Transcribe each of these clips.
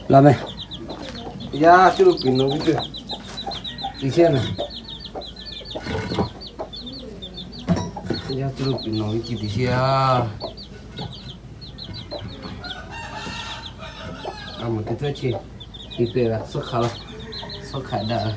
Laˬ meh. Yaˇ cuˇ lo piˍ nawˬ ve ceuˬ tiꞈ sheˍ na. Yaˇ cuˇ lo piˍ nawˬ ve ceuˬ tiꞈ sheˍ a. A, mawˬ te tcuhˇ chi, te pehˍ ve suhˉ hk'aˬ la, suhˉ hk'aˬ daꞈ.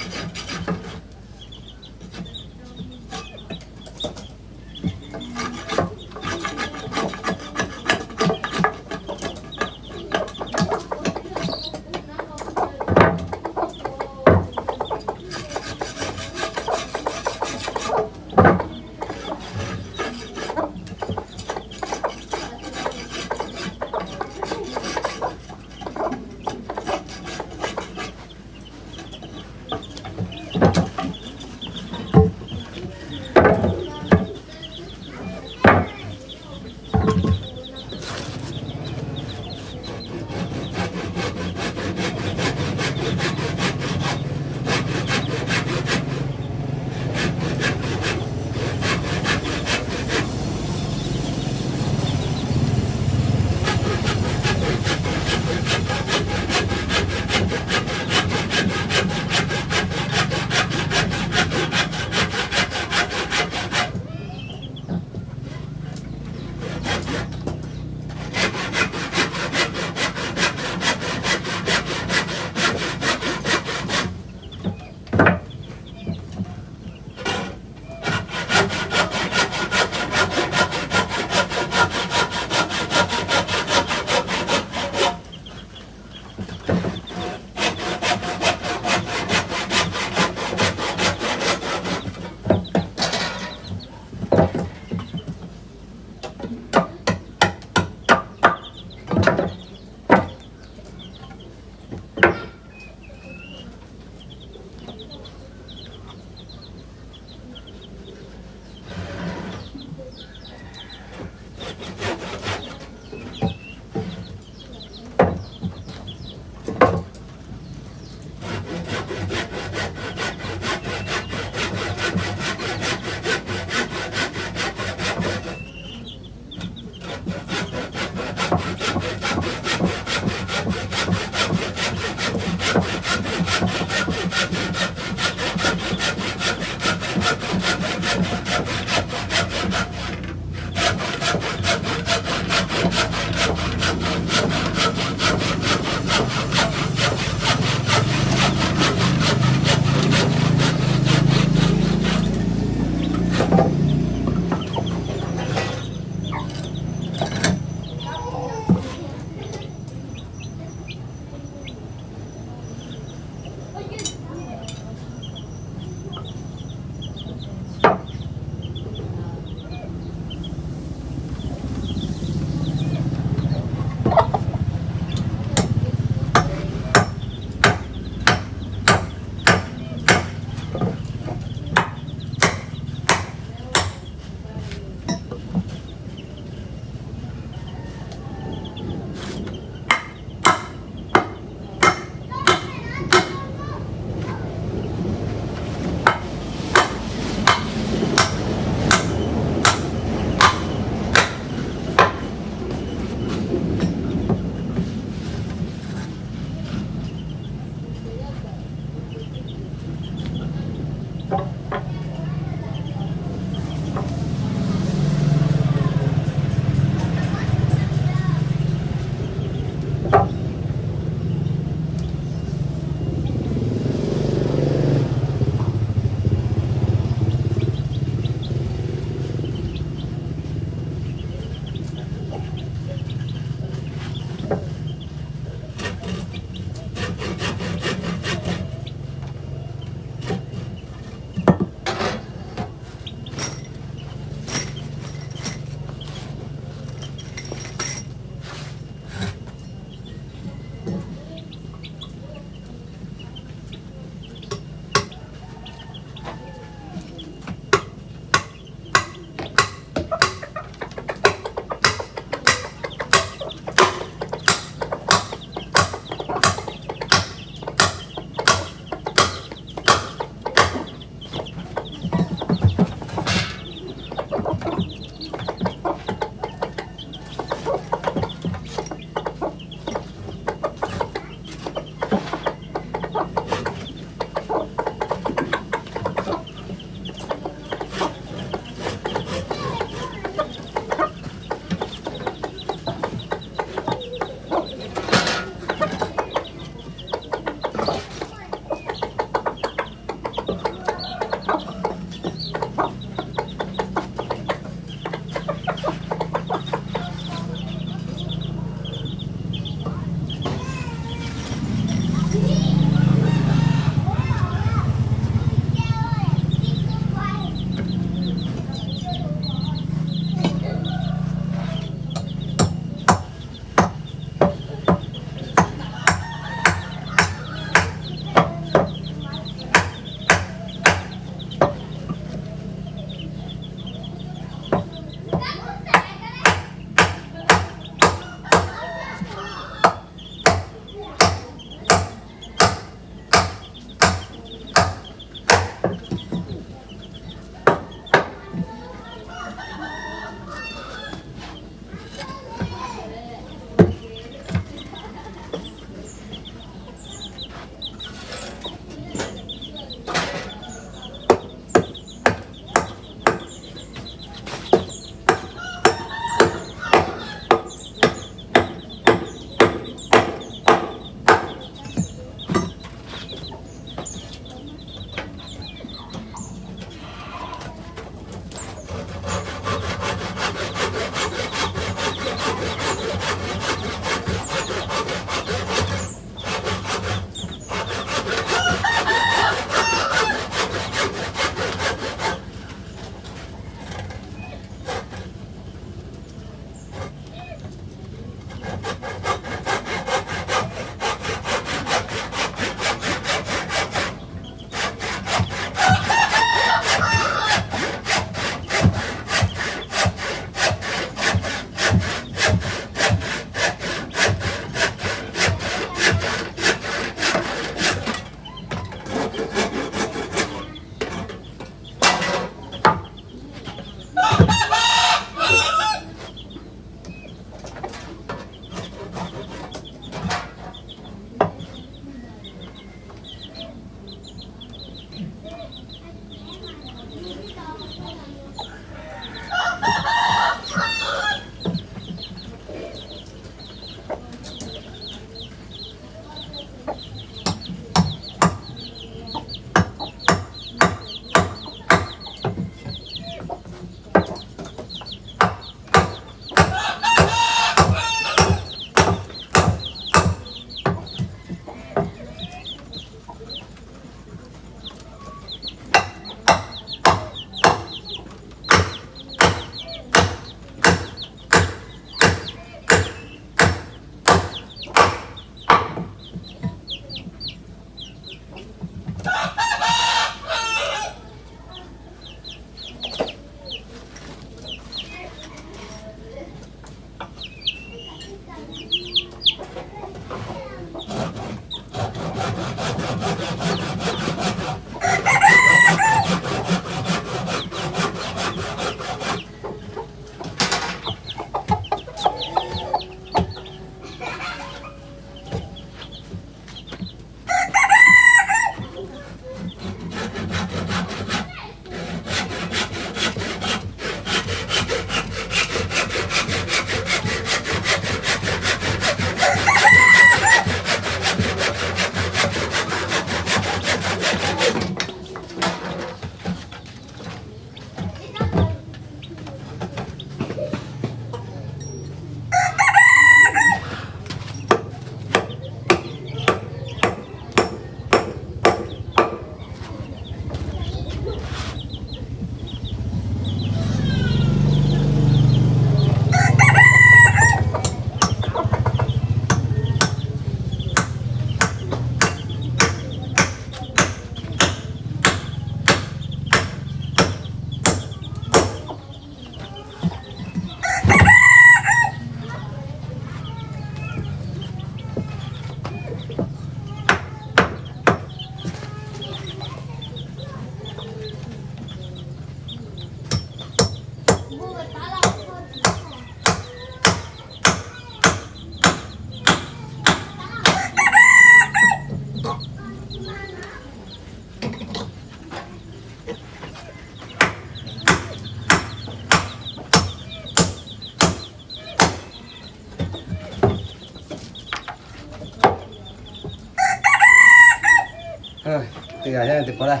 Teˇ g'aˇ yaˇ teˇ hpaˍ laˇ,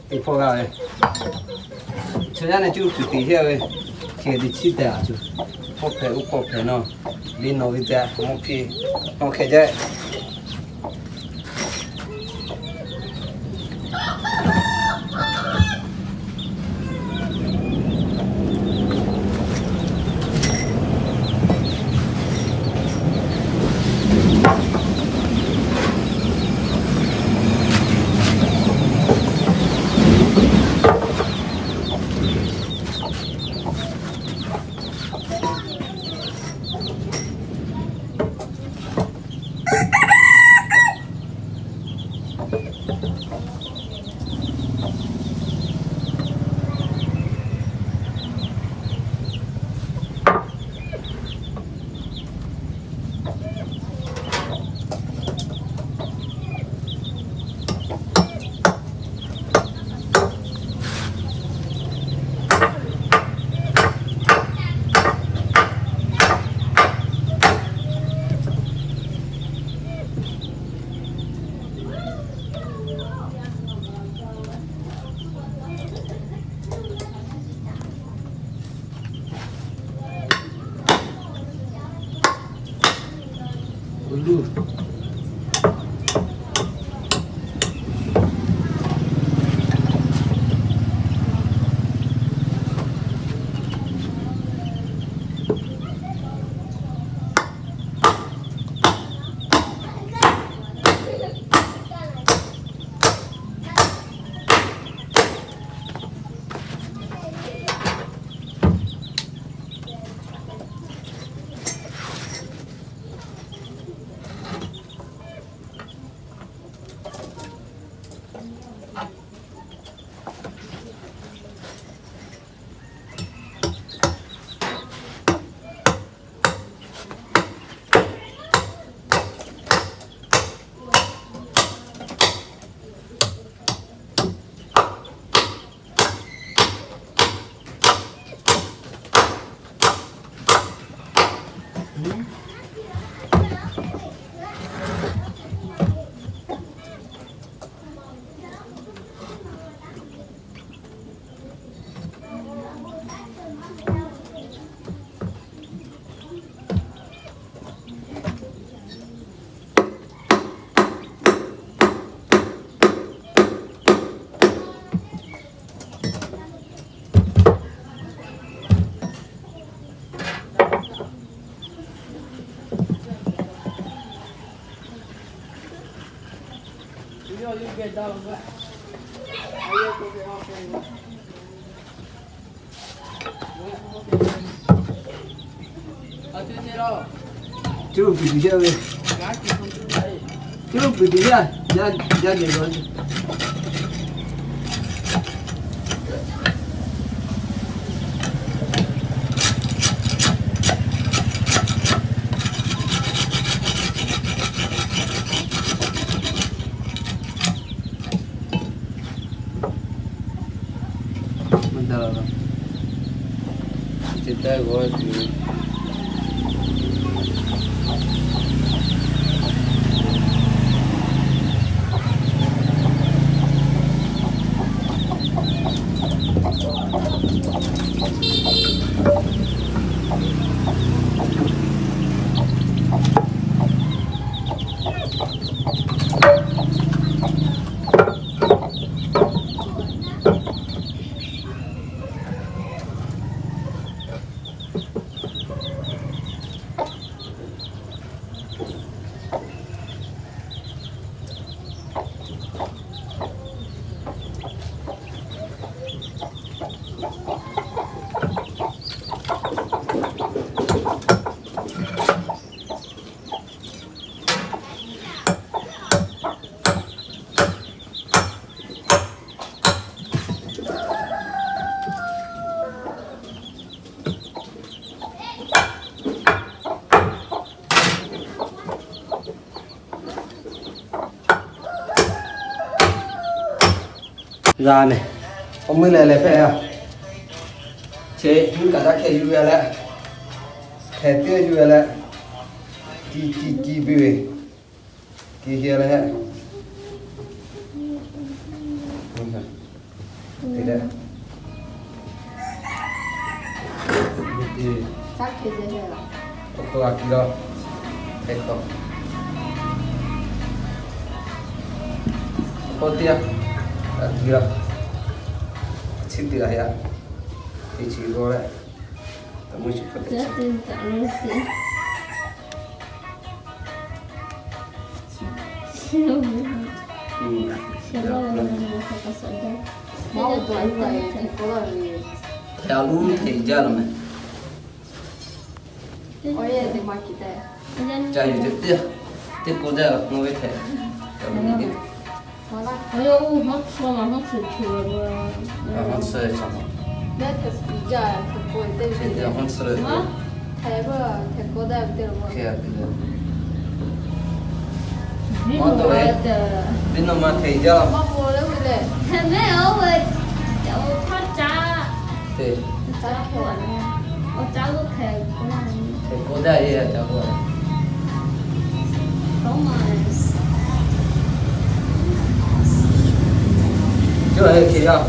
teˇ hpaˍ g'a ve. Chaw yaˇ neˇ cuˇ tuˬ tiˍ heˆ ve, chi teˇ chiˉ tehꞈ a cuˬ, hpawˇ hpehꞈ uˉ hpawˇ hpehꞈ nawˇ, liˇ nawˬ ve tehꞈ mawˇ hpiˇ, mawˇ hkeh jaˇ. Cuˇ ruˆ piˍ tuˬ jaˇ ve. Cuˇ ruˆ piˍ tuˬ jaˇ, jaˇ, jaˇ ve. G'a mehˬ. Awˬ meuˇ lehˬ lehˬ hpehꞈ a. Chi mvuhˇ kaꞈ daꞈ hkeh yuˬ ve leh, hkeh teˇ yuˬ ve leh, ci ci ci piˇ ve, ci hkeh leh, te leh, awˬ hk'aw a ki la, hk'e k'o, awˬ hk'aw teˇ a, a ki la, chi teˇ g'aˇ ya, teˇ chi g'aw leh, ta mvuhˇ chi hk'aw teˇ chi. Htaiˍ a luˇ htaiˍ jaˇ la mehˬ. Ca yuˬ teˇ, teˇ k'oˆ jaˇ la, nawˬ ve htaiˍ. Maˇ to ve, biˇ nawˬ ma htaiˍ jaˇ la. Te. Htaiˍ k'oˆ daꞈ e ca k'oˆ. Cuˇ a e hk'e yaˇ.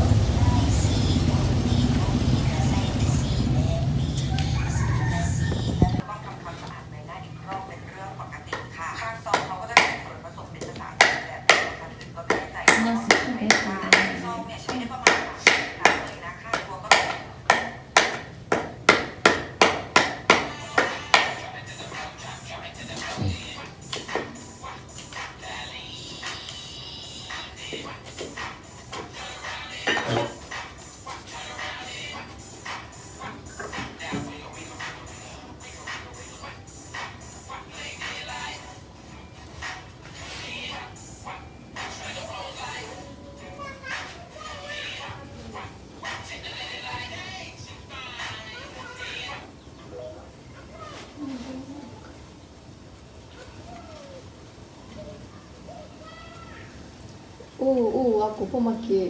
Oˇ, oˇ, a kuˬ hpawˇ maˇ keꞈ.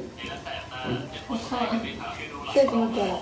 Teˇ ceuˬ maˇ keꞈ la.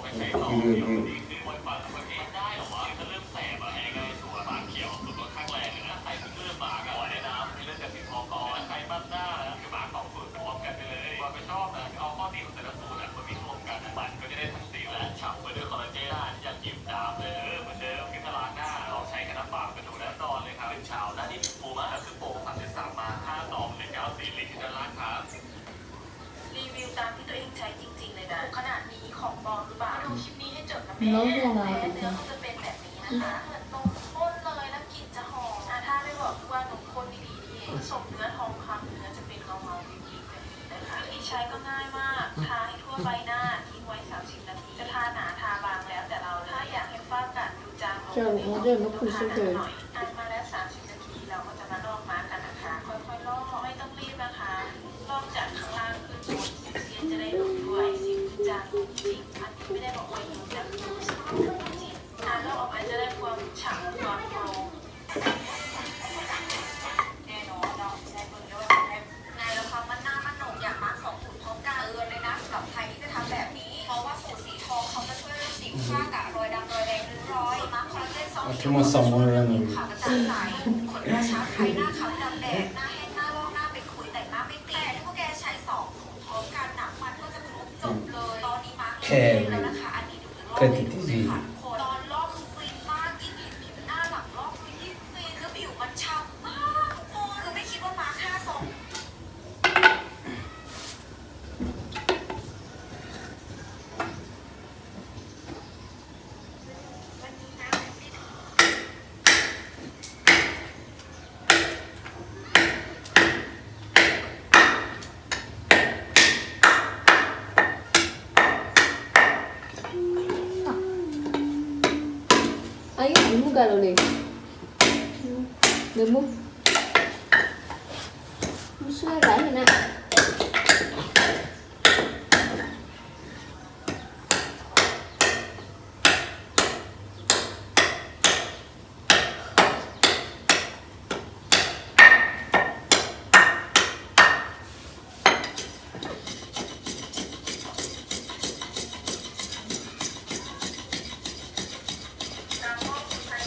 Hkeh ve, hkeh teˇ teˇ zi. A yehˬ mvuhˇ gaˇ lo le. Mvuhˇ, mvuhˇ shuˉ gaˇ heˆ naˆ. A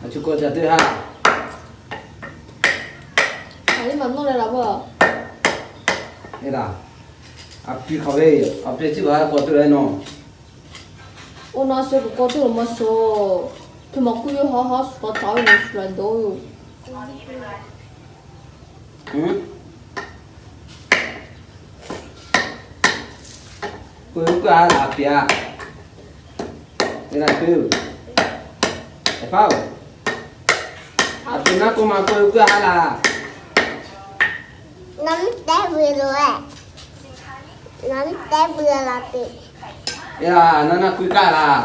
chu kawˆ ca teˇ haˉ. A liˇ ma nawˇ leh laˬ veuˬ. Eˬ laˬ, a pi hk'aˬ ve, a pi ciˇ baˬ k'awꞈ te leh nawˬ. Oˇ na sho kuˬ k'aw teˇ lo maˇ sho. Hkui maˬ hkui ve haw haw shu k'awꞈ caˍ ve lo shu la dawˇ yoˬ. K'oˆ ve k'oˆ a laˬ a piˍ a. Eˬ laˬ k'oˆ, eˬ hpaˇ-oˬ, a piˍ naˉ k'oˆ ma k'oˆ ve k'oˆ a laˬ. Naˉ tehˉ veu lo, naˉ tehˉ veu la te. Eˬ laˬ, naˉ naˉ k'oˆ kaˇ laˬ.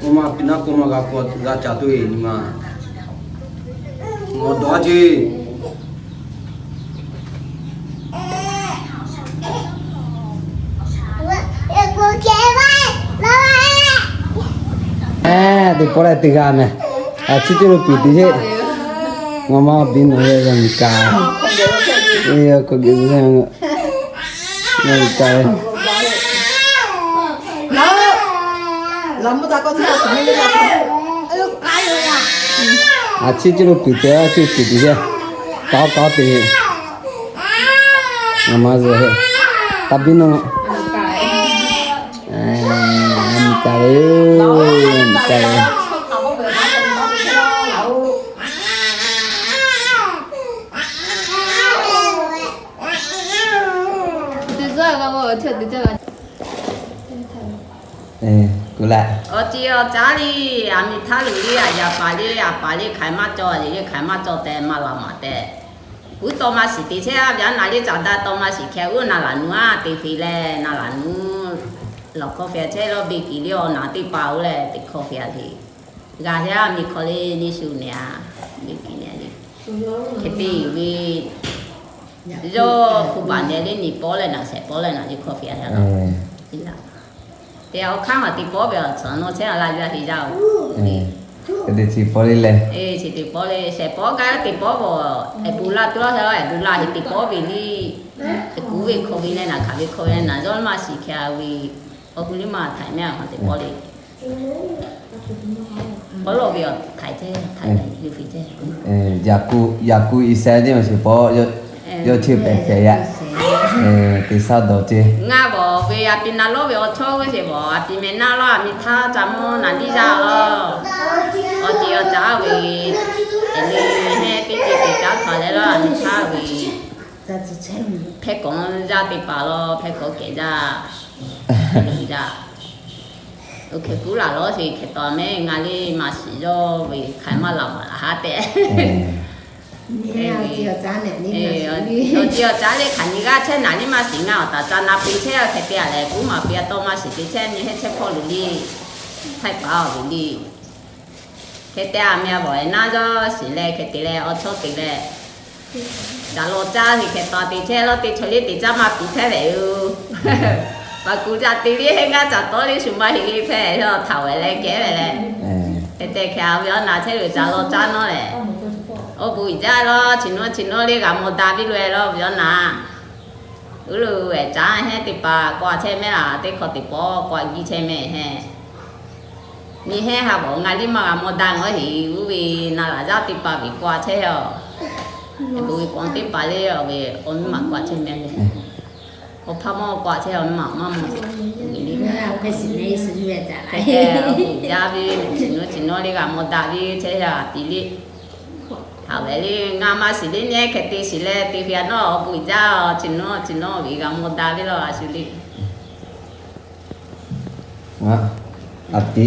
Oˇ ma piˍ naˉ k'oˆ ma g'a k'awꞈ g'a caˍ tuˬ ve nyi ma. Ngaˬ dawˇ ce. Eˬ, teˇ pawˆ leh teˇ g'aˇ meh. A ciˉ ciˉ lo piˍ tuˬ ce. Ngaˬ ma biˇ nawˬ ve yaˇ miˬ kaꞈ, yaˇ k'o geh ve yaˇ miˬ kaꞈ ve. A ciˉ ciˉ lo piˍ te, a ciˉ piˍ tuˬ ce. K'aoˉ k'aoˉ te. Ngaˬ ma zuhꞈ he. Taˇ biˇ nawˬ. Miˬ kaˍ ve, miˬ kaˍ ve. Awˬ ceˬ awˬ caˉ liˇ, aˬ miˍ htaˇ luˬ liˇ, aˬ yaˍ paˍ liˇ, aˬ paˍ liˇ hk'aˬ hk'e maˇ cawˬ, aˬ yeˬ liˇ hk'aˬ hk'e maˇ cawˬ tehꞈ maˇ la maˍ tehꞈ. Kuiˉ taw maˇ shiˍ te chehˇ, a ve aˉ naˍ liˇ caꞈ daꞈ taw maˇ shiˍ hkeh uˉ na laˬ nuˇ a te hk'e leh na laˬ nuˇ. Lawˬ hkawˇ hpehꞈ chehˇ lawˇ, beˇ kiˬ liˇ awˬ naˍ teˇ hpaˍ oˬ leh teꞈ hkawˇ hpehꞈ hk'e. G'a heh a miˬ hk'aw le neˇ shu nehˬ a, beˇ kiˬ nehˬ le. Hk'e te ve, yawˇ hpu baˬ nehˬ le, niˬ pawˆ leh naˬ shehˍ pawˆ leh naˬ ve hkawˇ hpehꞈ a. Te awˬ hk'aˇ maˬ teꞈ pawˆ ve awˬ tcuhˍ nawˇ chehˇ a laˇ ve a te yaˇ oˬ. Teˇ chi pawˆ le leh, chi teꞈ pawˆ le shehˍ pawˆ gaˇ teꞈ pawˆ ve, Ebola tuˬ laˇ heh, Ebola heˆ teꞈ pawˆ ve liˇ. Hk'e kuˬ ve hkawˇ ve leh naˬ hk'aˬ ve hkawˇ ve leh naˬ yawˇ maˇ shiˍ hkeh a ve, awˬ hui liˇ maˇ htaiˍ mehˇ a hk'aˬ teꞈ pawˆ le. Yaꞈ kuˬ, yaꞈ kuˬ i sheh teˇ maˬ shiˍ paw, yawˇ cheuˇ pehˍ pehˍ yaꞈ. Te shaˉ dawˬ ceˇ. Ngaˬ bawˬ ve a pi na lawˉ ve awˬ chawˇ g'uˇ sheˍ bawˬ, a pi meh naˇ lawˉ a mi htaˇ ca mawˇ naˍ liˇ yaˇ lawˬ. Awˬ ceˬ awˬ caˉ ve, le hehnˇ teˇ ceuˬ te caˉ hk'aˬ leh lawˉ a mi htaˇ ve, hpehˇ kawꞈ yaˇ teˇ hpaˍ lawˬ, hpehˇ kawꞈ kehˬ yaˇ. Oˇ hk'e kuˉ laˬ lawˉ sheˍ hk'e taw mehˉ ngaˬ liˇ maˇ shiˍ yawˇ ve hk'aˬ maˇ laˬ maˍ laˬ haˉ tehꞈ. Awˬ ceˬ awˬ caˉ le hk'aˬ nyi g'aˇ chehˇ naˍ liˇ maˇ shiˍ ngaˬ awˬ taˍ ca na pu chehˇ hk'e te a lehˬ, kuˉ maˍ pu a tawˇ maˇ shiˍ te chehˇ nyi hehnˇ chehˇ hpawˇ luˬ liˇ, htaˇ paˍ awˬ ve liˇ. Hk'e te a meh a bawˬ e naˇ yawˇ shiˍ leh hk'e te leh awˬ chawˇ te leh, caˬ law caˇ sheˍ hk'e taw te chehˇ lawˉ teˇ chaw liˇ te caˇ maˇ pu hpehˇ ve yoˬ. Paˍ kuˬ ca te liˇ hehnˇ g'aˇ caˬ tawˉ liˇ shu maˇ heˆ le hpehˇ yawˇ htaꞈ wehˬ leh kehˉ ve leh, hk'e te hk'e a ve awˬ naˍ chehˇ ve caˬ law caˇ nawˉ lehˬ, awˬ bon uiˍ jaˇ lawˉ chi nawˉ chi nawˉ le g'a maw da piˇ lo e lawˉ ve awˬ naˍ. Uˉ lo ehˉ caˉ hehnˇ teˇ hpaˍ k'awꞈ chehˇ mehˉ laˬ, teˇ hk'awꞈ teˇ pawˆ k'awꞈ giˇ chehˇ mehˉ hehnˇ. Nyi hehnˇ ha bawˬ ngaˬ liˇ maˇ g'a maw da ngaˬ hui uˉ ve na laˬ yaˇ teˇ hpaˍ ve k'awꞈ chehˇ a. Bon ve k'awꞈ teˇ hpaˍ le awˬ ve awˬ miˇ ma k'awꞈ chehˇ mehˉ le. Awˬ hpaˇ mawˇ k'awꞈ chehˇ awˬ miˇ ma maˇ maw. Awˬ bon jaˇ ve, chi nawˉ chi nawˉ le g'a maw da ve chehˇ a tiˍ le. Htaꞈ ve le ngaˬ maˇ shiˍ le nyi hk'e te shiˍ leh te ve a nawˉ awˬ bon jaˇ a chi nawˉ chi nawˉ ve g'a maw da ve lawˬ a shu le. A pi,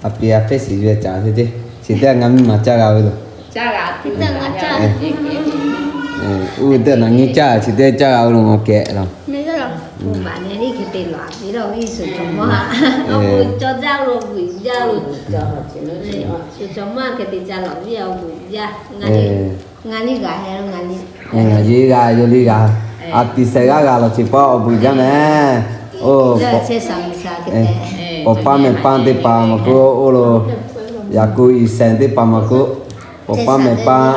a pi a hpehˇ shiˍ yuˬ caˍ te te, chi teˇ g'aˇ ngaˬ miˇ ma caˇ g'a ve loˬ. Uˉ teˇ naˍ nyi caˇ chi teˇ caˇ g'a ve loˬ maˇ kehˬ laˬ. Ngaˬ liˇ g'a, yawˇ liˇ g'a. A tiˍ shehˍ g'aˇ g'a lawˬ chi paw awˬ bon jaˇ mehˉ. Oˇ, awˬ paˇ mehˍ paˇ teˇ hpaˍ maˇ k'oˆ, oˇ lo yaꞈ kuˬ i shehˍ teˇ hpaˍ maˇ k'oˆ, awˬ paˇ mehˍ paˇ,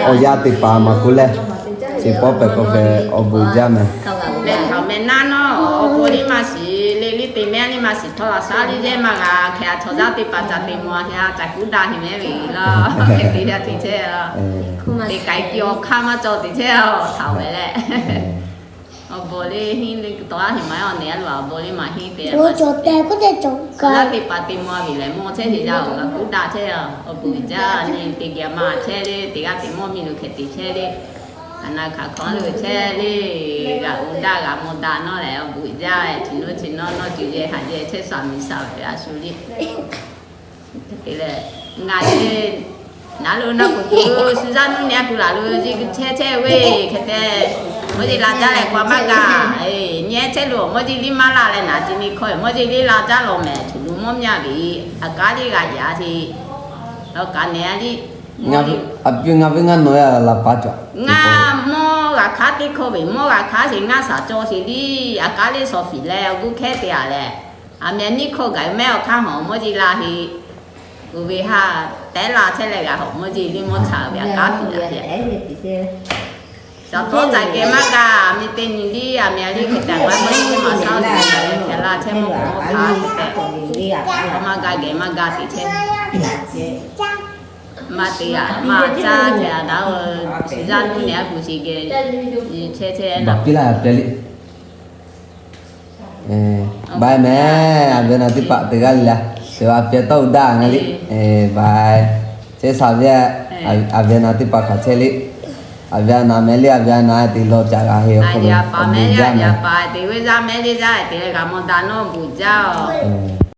awˬ yaˇ teˇ hpaˍ maˇ k'oˆ leh, chi paw pehˬ k'awꞈ hpehꞈ awˬ bon jaˇ mehˉ. Mehˬ hk'aˬ mehˬ naˇ nawˉ awˬ bon liˇ maˇ shiˍ le, liˇ te mehˉ liˇ maˇ shiˍ htawˇ laˬ shaˉ liˇ yehˇ maˇ g'a hkeh a chaw yaˇ teˇ hpaˍ ca te maw a heh a ca kuˉ daꞈ heˍ mehˉ ve laˬ. Hk'e te yaˇ te chehˇ a. Te k'ai piˇ awˬ hk'aˇ maˇ cawˬ te chehˇ a htaꞈ wehˬ leh, awˬ bon liˇ henˇ le tawˇ a heˍ maˇ awˬ nehˬ a lo awˬ bon liˇ maˇ henˇ te a. Chaw yaˇ teˇ hpaˍ te maw a ve lehˬ maw chehˇ sheˍ yaˇ awˬ g'a kuˉ daꞈ chehˇ a. Awˬ bon jaˇ nyi te geh maˇ chehˇ le, teˇ g'aˇ te maw miˇ lo hkeh te chehˇ le. A na hk'aˬ hk'aw lo chehˇ le, g'a uˉ daꞈ g'a maw daꞈ nawˉ lehˬ awˬ bon jaˇ. Chi nawˉ chi nawˉ nawˉ cuˬ yehˬ haꞈ yehˬ chehˇ shaˍ miˬ shaˍ ve a shu le. Te leh, ngaˬ le, naˉ lo naˉ k'oˍ tuˬ shu zaˇ nuˇ nyi a kuˬ laˬ lo ji chehˇ chehˇ ve hk'e te, mawˇ jeˬ la jaˇ leh k'awꞈ maˇ g'a. Nyi chehˇ lo mawˇ jeˬ liˇ maˇ la leh naˍ ti ni hkawˇ mawˇ jeˬ liˇ la jaˇ lawˬ mehˍ tuˬ lo mawˇ myaˇ ve, a kaˉ liˇ g'a yaꞈ te, awˬ kaꞈ nehˬ a liˇ. A pi ngaˬ ve ngaˇ nawˬ yaˇ laˬ paˉ cawˬ. Ngaˇ mawˇ g'a hk'aˉ teˇ hkawˇ ve mawˇ g'a hk'aˉ sheˍ ngaˇ shaˍ cawˬ sheˍ liˇ a kaˉ liˇ shawˍ fiˍ leh awˬ g'uˇ hkehˉ te a leh, a meh niˇ hkawˇ gaˬ mehˉ awˬ hk'aˇ hawˬ mawˇ jeˬ la heˍ. Uˬ ve haˉ tehˉ la chehˇ leh g'a hawˬ mawˇ jeˬ liˇ mawˇ chaꞈ ve a kaˉ fiˍ a. Caˬ tawˉ ca geh maˇ g'a, mi te nyi liˇ a meh liˇ hk'e te a g'a mawˇ jeˬ maˇ shaˉ te a leh hkeh la chehˇ mawˇ k'o mawˇ chaꞈ te tehꞈ, maˇ g'a geh maˇ g'a te chehˇ. Maˇ te a maˇ caˇ hkeh a daꞈ-o. Shu yaˇ nuˇ nehˬ a kuˬ sheˍ geh chehˇ chehˇ baˬ piˇ laˇ a pehˇ liˇ. Bye mehˬ, a ve naˍ teˇ hpaˍ teˇ g'aˇ le le, teˇ g'aˇ pehˇ tawˇ uiˍ daꞈ ngaˬ liˇ. Bye. Chehˇ sha ve, a ve naˍ teˇ hpaˍ hk'aˬ chehˇ liˇ. A ve a naˍ mehˍ liˇ, a ve a naˍ te lawˬ caꞈ g'a heˍ awˬ hk'aw lo awˬ bon jaˇ mehˬ. Te ve yaˇ mehˍ liˇ yaˇ te leh g'a maw daꞈ nawˉ bon jaˇ-oˬ.